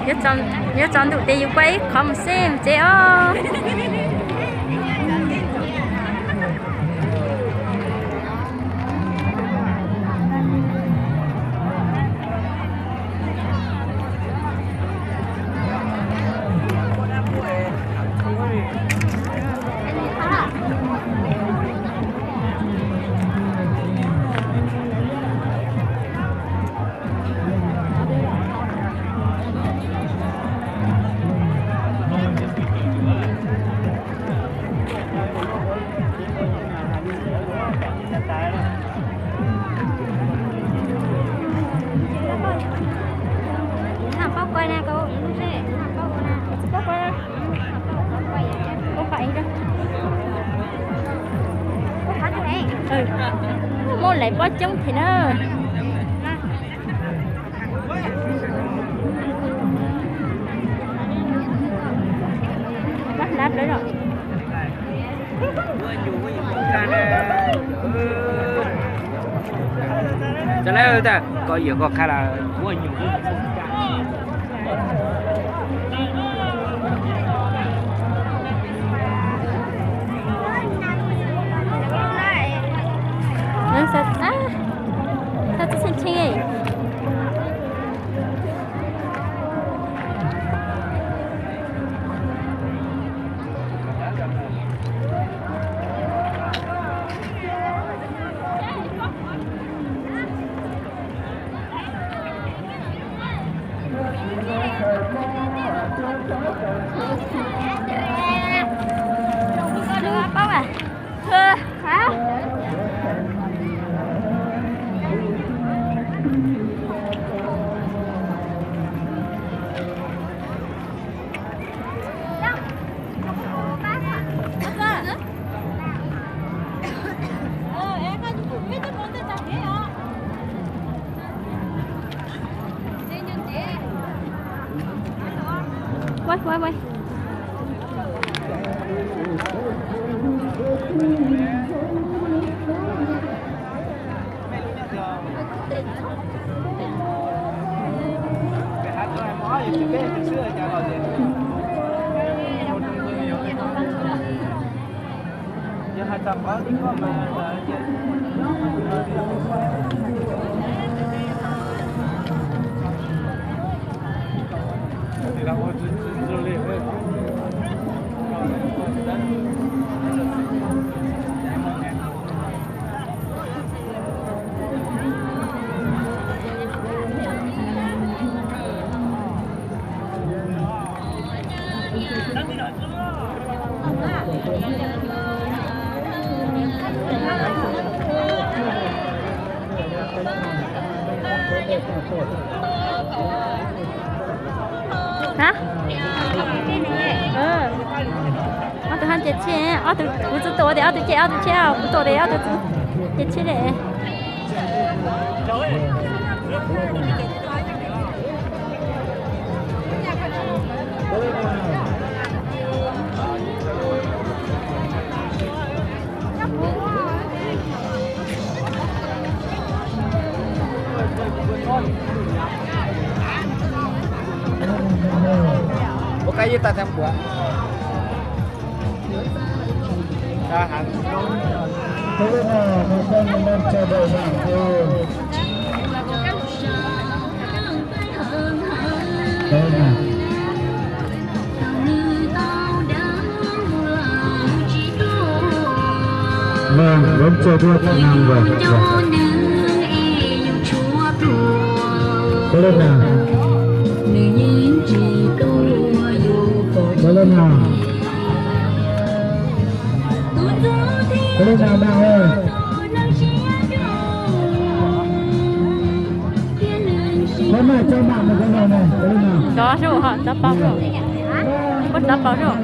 Yuav tsaus ntuj ces yus kuaj ib qho mus xwb tsev os. Muaj lawv pob coob thiab na. Pob hlab lawm. Txawm lawm tas koj yuav koj qha lawm. Ob tug hab ces tshiab, ob tug kuv tsis tuaj tias ob tug ces ob tug tshiab, kuv tuaj tias ob tug ces tshiab li. Ua kab yeej tag tag npuav. Vâng, bốn triệu đuốc năm rồi. Có lên nào? Có lên nào? Có lên nào bạn ơi? Có này cho bạn một cái này này, có lên nào? Đó rồi, họ đã bảo rồi. Có đã bảo rồi.